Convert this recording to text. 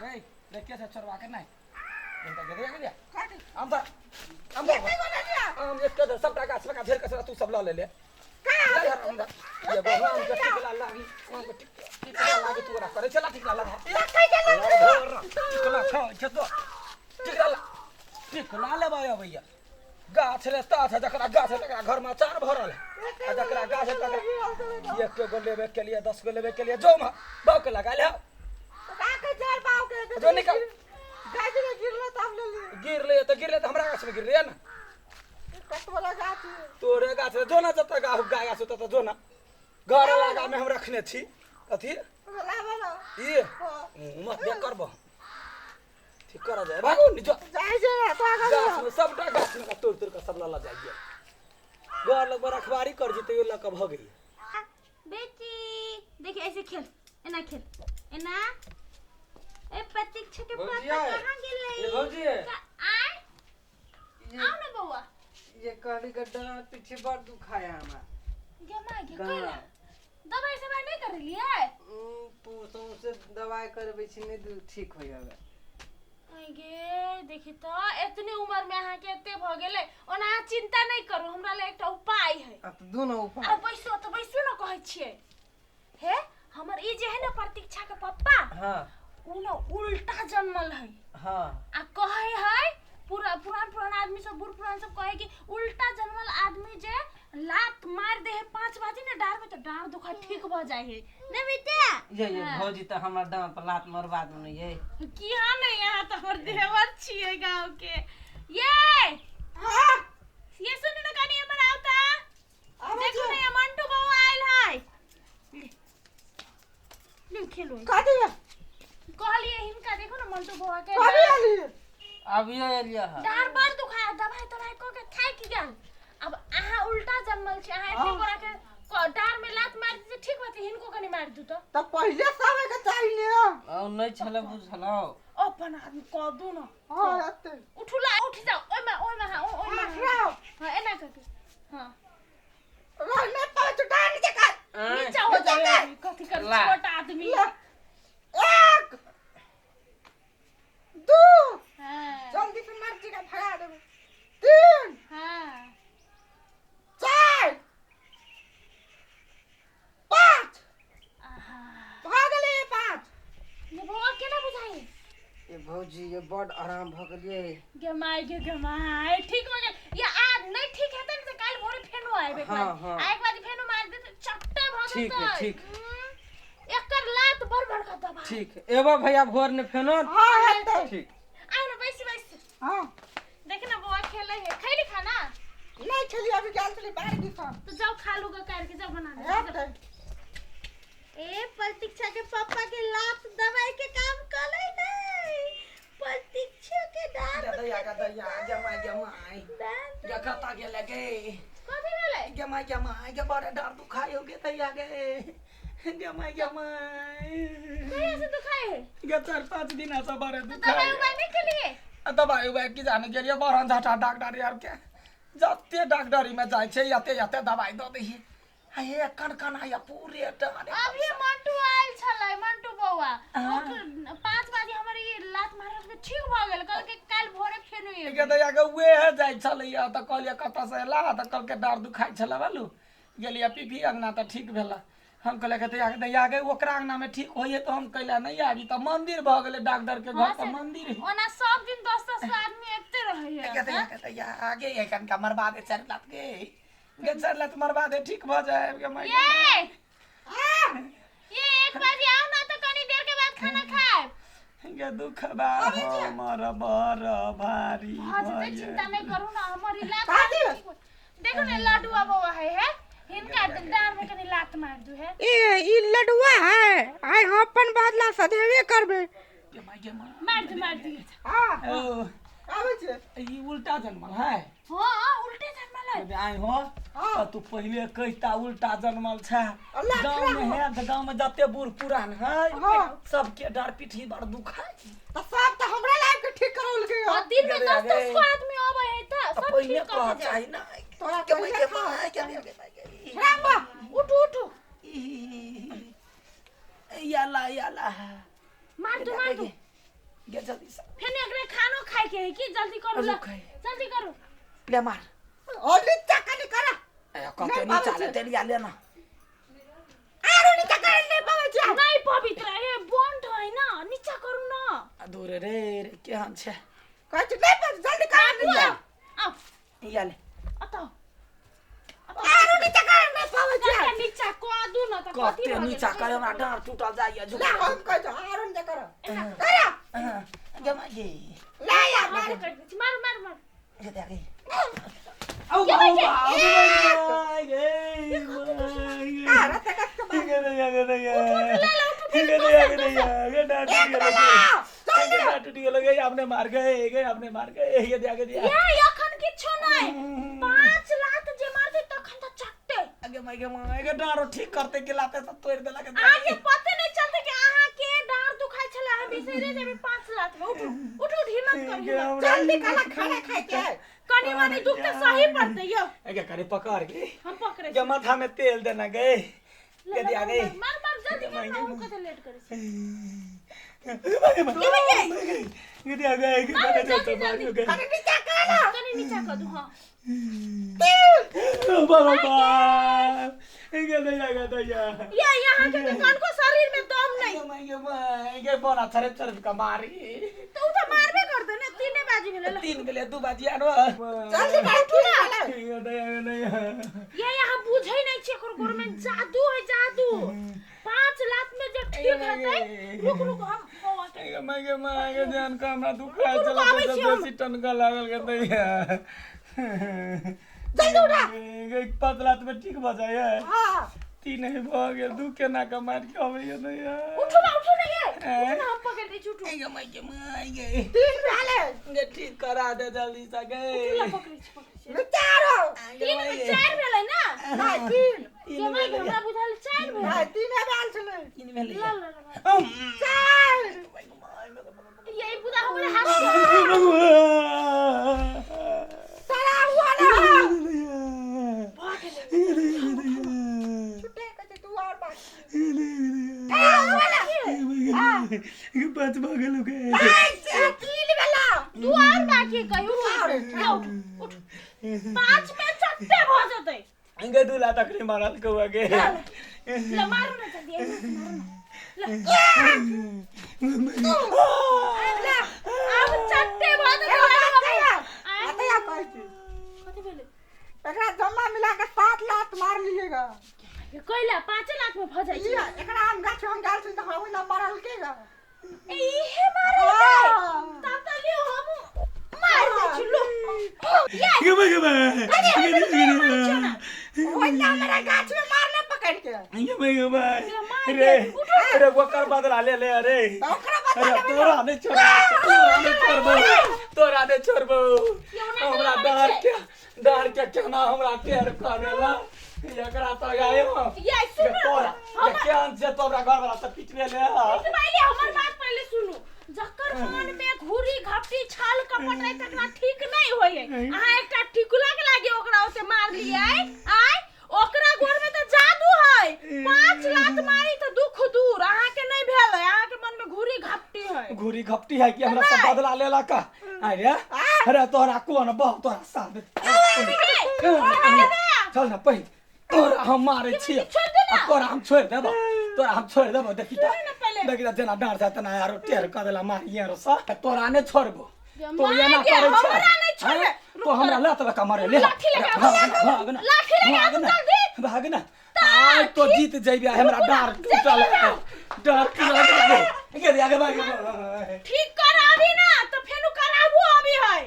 ए देखिए से चोरवा के नहीं इनका दे दे दे आम धर, आम धर। आम एक के धर, सबटा गाछ में का झेर के सारा तू सब ल ले ले। ले धर, आम धर। ये गो आम के टिकला लागी, आम के टिकला लागी, तू ओकरा करे छला टिकला लगा। टिकला छौ छै तो टिकला टिकला लेबै अबैया। गाछ रे ताछ है, जकरा गाछ है तकरा घर में अचार भरल है, आ जकरा गाछ है तकरा एक गो लेबे के लिए 10 गो लेबे के लिए जो में बाव के लगा ले। जो निकल गिर ले तो गिर ले, तो हमरा गाछ में गिर ले ना, तोरे गाछ में जो ना, जतऽ गाछ गाछ होतऽ तऽ जो ना घर लगा में हम रखने छी अथी ई मत देख करबो ठीक कर जाए भागो नि जो गाछ में सबटा गाछ में तोड़ तोड़ के सब लऽ जाइ गेल। घर लग रखबारी कर जेतै लऽ कऽ भऽ गेलै। बेटी देखिए ऐसे खेल, एना खेल एना। ए प्रतीक्षा के पापा भौजी कहाँ आए। गेलै? ये भौजी आय ये आओ ना बौआ। ये कहली गड्ढा पीछे बड़ दुखाया हमरा। गे माय गे। गाँव। कैला दवाई सवाई नहीं करेलियै? से दवाई करबै छी नहि ठीक होइ हवे। आइ गे देखी तो एतने उम्र में अहाँ के एते भ गेलै। ओना अहाँ चिंता नहीं करू, हमरा ले एकटा उपाय है। आ तऽ दुनू उपाय। आ बैसो तो बैसो न कहै छियै। हे हमर ई जे है ना प्रतीक्षा के पप्पा, हाँ उ न उल्टा जन्मल है। हाँ आ कहै है पूरा पुरान पुरान आदमी सब, बूढ़ पुरान सब कहे कि उल्टा जन्मल आदमी जे लात मार दे है 5 बाजी ने डार में तो डार दुखा ठीक भ जाए है ने बेटा। ये हाँ। भौजी तऽ हमरा डाँड़ पर लात मरवा दू ने ये। किया नहीं, यहाँ तो हमर देवर छियै गांव के। ये ये सुन न कनी हमर आवता देखो ना, ये मंटू बउआ आयल है। ले ले खेलो। कहलिए हिनका देखो ना मंटू बउआ के अभियो एलियै हँ। डार बड़ दुखाय, दवाई तवाई क के थाकि गेल। अब अहाँ उल्टा जन्मल छी, अहाँ एते गोरा के डार में लात मार दी ठीक बात, हिनको कनी मार दू तो। तऽ पहिले से आबै के चाही ने। ओ नहि छलै बुझलौ। अपन आदमी कह दू ना। हाँ एते उठू ला, उठ जाओ ओइमे ओइमे, हाँ ओइमे। राव हाँ एना करके, हाँ रहने पाँच डार नीचे कर। आँय, नीचा हो जाओ कथी कर ला। छोट आदमी। ले। 1 2 हाँ जल्दी से मर्जी का भगा देबे। 3 हाँ 4 5 आहा भऽ गेलै 5। ये बौआ केना बुझाई? ये भौजी ये बड आराम भऽ गेलियै। गे माय गे, गे माय ठीक हो गेल। ये आ नहीं ठीक हेतै ने तऽ काल्हि भोरे फेनो आएब एक हाँ, बार। हाँ। आ एक बार फेनो मार देतै चट्टे भऽ ठीक है, जेतै। ठीक। एकर लात बड़ बड़का दबा। ठीक एबो भैया भोर ने फेनो। हाँ हेतै। ठीक। आउ ने बैसी बैसी। हाँ देख ना बौआ खेलै है। खैली खाना? नहीं खेली, अभी गेल छली बाहर दिसन। तो जाओ खा लूगा कर के जाओ बना दे। हेतै। ए प्रतीक्षा के पापा के लात दवाई के काम कलै नहीं। प्रतीक्षा के डार दैया गे दैया, जमाई जमाई दांत गे कतऽ गेलै गे? कथी भेलै? जमाई जमाई गे बड़ डर दुखाइ हो गे दैया गे, जमाई जमाई। कहिया से दुखाइ है? गे 4-5 दिन से बड़े तो दुखाइ। दवाई उवाई नहीं खेलिए? आ दवाई उवाई की जाने गेलियै बड़हन झाटा डॉक्टर यार के, जते डॉक्टरी में जाइ छै एते एते दवाई दऽ दै छै। आ हे कन कन आया पूरे डाँड़े। अभी मंटू आयल छलै, मंटू बौआ ओकर 5 बजे हमर ई लात मारल के ठीक भऽ गेल। कहलकै काल्हि भोरे फेनो एबै। गे दैया गे उहे जाइ छलैया तऽ कहलियै कतऽ से एला, तऽ कहलकै डाँड़ दुखाइ छलै बालू, गेलियै पीपी अंगना तऽ ठीक भेला। हम कहलियै गे दैया गे दैया गे ओकरा अंगना में ठीक होइए तऽ हम कैला नहि आबी, तऽ मंदिर भऽ गेलै डॉक्टर के घर तऽ मंदिर है। ओना सब दिन 10-10 गो आदमी एते रहैया। गे दैया गे दैया आगे ये कनका मरबा दे 4 लात गे, गे 4 लात मरबा दे ठीक भऽ जाए गे माय। ये ये एक बाजी आओ ना तो कनी देर के बाद खाना खाएब। गे दुखबा हमर बड़ भारी। हाँ जते भऽ चिंता नहीं करू ना, हमर ई लात काटी। देखो ने लडुआ बौआ है, है हिनका डाँड़ में कनी लात मार दू है। ए ई लडुआ है, आइ हम अपन बदला सधेबे करबे। गे माय गे माय। मार दू मार दू। हाँ ओ आबै छै। ई उल्टा जन्मल है। हाँ उल्टे जन्मल है। आइ हो तऽ तू पहिले कहिता उल्टा जन्मल छै। अल्लाह गाँव में है तऽ गाँव में जते बूढ़ पुरान है हाँ। सबके डाँड़ पीठी बड़ दुखाइ। तऽ सब तऽ हमरा लाइफ के ठीक करौलकै। हाँ दिन में गे 10-10 गे। गो आदमी आबै है तऽ तऽ सब पहिले ठीक कह कर के जाए। चाही ना। तोरा गे माय पहिले गे माय गे माय गे माय गे। राम बा। उठू उठू। ई, याला याला मार दू मार दू। गे जल्दी से। फेर एकरे खानो खाय के है की? जल्दी करू ला। रुक है। जल्दी करू। ले मार। और नीचा कनी करा। ए कते नीचा ले तेलिया ले ना। आरो नीचा कर नहीं पावे छी। नहीं पवित्र ए बंद है ना, नीचा करू ना। आ दूर रे रे केहन छै? कहै छी नहीं पावे, जल्दी कर नीचा। आओ। या ले। अतः आरो नीचा कर नहीं पावे छी। कते नीचा कऽ दू न तऽ कथी कते भऽ गेलै? नीचा करे हमरा डाँड़ टूटल जाइए झुक। ला हम कहै छी आरो नीचा कर। करा। गे माय गे। ला या हम मार। कर दै छी। मारू मारू मारू। गे दे गे। के होइ छै? आरो तऽ कत के मार। उठ ला ला उठ फेर दोसर दोसर। एक ला। जल्दी। आपने मार गए गए आपने मार गए ये दिया दिया। ये अखन किछो नहीं, 5 लात जे मारते तखन तऽ चट्टे। आगे माय गे माय गे डाँड़ो ठीक करते के लाते सब तोड़ देलक। आगे पते नहीं चलते कि अहाँ के डाँड़ दुखाइ छलै, अहाँ बिसरि जेबै 5 लात में। उठू उठू उठ, हिम्मत कर हिम्मत। जल्दी कला खाना खाय के है। कनी मनी दुख तऽ सही पड़तै यौ। आगे करे पकड़ के हम पकड़ै गे छी। माथा में तेल देना गए। ला, गे ला, दिया मार गए। मार मार जल्दी कर ना, हम कते लेट करै छी। गे दिया गए गे मारू, जल्दी, जल्दी। कनी नीचा कर ना। कनी नीचा कऽ दू। हाँ भगवान गे दैया गे दैया। ये यहाँ के तऽ कनको शरीर में दम नहीं। गे माय गे माय गे बड़ा छरे छरे का मारी। तऽ उ तऽ मारबे करतै ने, 3 बाजी भेलै ला। 3 गेलै 2 बाजी आरो। जल्दी कर उठू ना। गे दैया गे दैया। ये यहाँ बुझै नहीं छै, एकर गोर में जादू है जादू। 5 लाख में जे ठीक हेतै। रुक रुक हम बौआ के गे माय गे माय गे जान का हमरा दुखाय रुक, रुक, चला आबै छी हम। बेसी टनका लागल गे दैया। जल्दी उठा। गे 5 लाख में ठीक भ जाय। हां 3 ही भ गेल, 2 केना के मार के अबैया दैया। उठू ना उठू ना ये उठू ना, हम पकड़ दै छी उठू। गे माय गे माय गे 3 भेलै। गे ठीक करा दे जल्दी से गे। उठू ला पकड़ै छी पकड़ै छी। नीचा आरो। 3 में 4 भेलै ना? नहीं 3। गे माय गे, हमरा बुझायल 4 भेलै। नहीं 3 भेल छलै। 3 भेलै। ला ला ला। 4। ये बुझा हमरा हाथ से। सारा हुआ ना। भऽ गेलै। छुटे के तू और बात। पाँच भऽ गेल गे। 3 भेला। दू और बाकी कही उठ ला, उठ उठ। 5 में चट्टे भऽ जेतै। गे 2 लात अखनी मारल कौआ गे। ला मारू ना जल्दी, एहिना से मारू ना। ला ला आब चट्टे भऽ जेतै। एगो बात कहिया? आँय? अतया कहै छी। कथी भेलै? एकरा जम्मा मिला के 7 लात मार लिएगा। ये कैला 5 लाख में भऽ जाइ छै। ई एकरा हम गाछ हम गाछ तऽ हम ओहिना मारल के गा। ए इहे मारल हाँ। तब तऽ लियौ हम मार दै छी लो। ये गे माय गे माय। ओहिना हमरा गाछ में मारले पकड़ के। गे माय गे माय। मार रे के, रे ओकर बदला ले ले रे। तऽ ओकरा बता अरे देबै। तोरा नहीं छोड़बो, तोरा नहीं छोड़बो, तोरा नहीं छोड़बो। केना हमरा मारै डर छै? के डर के केना हमरा टेर करेला एकरा तो आयो। ये सुनू तोरा हमर केहन छै तोरा घर वाला सब पिटबे ले। पहिले हमर बात पहिले सुनू। जकर मन में घूरी घपटी छाल कपट है तकरा ठीक नहीं होय है। अहाँ एकटा टिकुला के लागे ओकरा ओते मार लियै आय, ओकरा गोर में तऽ जादू है। 5 लात मारी तऽ दुख दूर। अहाँ के नहीं भेल है, अहाँ के मन में घूरी घपटी है। घूरी घपटी है कि हमरा सब बदला लेला का? अरे अरे तोरा कोन बहुत तोरा साथ। चल ना पहिल तोरा हम मारै छियै। छोड़ दे ना। आ तोरा हम छोड़ि देबो, तोरा हम छोड़ि देबो। देखी सुनू ना पहिले। देखी त जेना डाँट जाय तेना आरो टेर कऽ देला मारिए रो सा। तोरा नहि छोड़बो। गे तो माय एना गे, करै छै। हमरा नहि छोड़बे। हैं? तो हमरा लत लऽ कऽ मारे ले। लाठी लऽ कऽ भाग आबू, ना, भाग ना, लाठी लऽ कऽ भाग आबू ना, जल्दी। भाग ना। आइ तो जीत जइबे, हमरा डाँड़ टूटल है। डाँड़ टूटल है। गे आगे भाग। ठीक कराबी ना तऽ फेनु कराबू अभी है।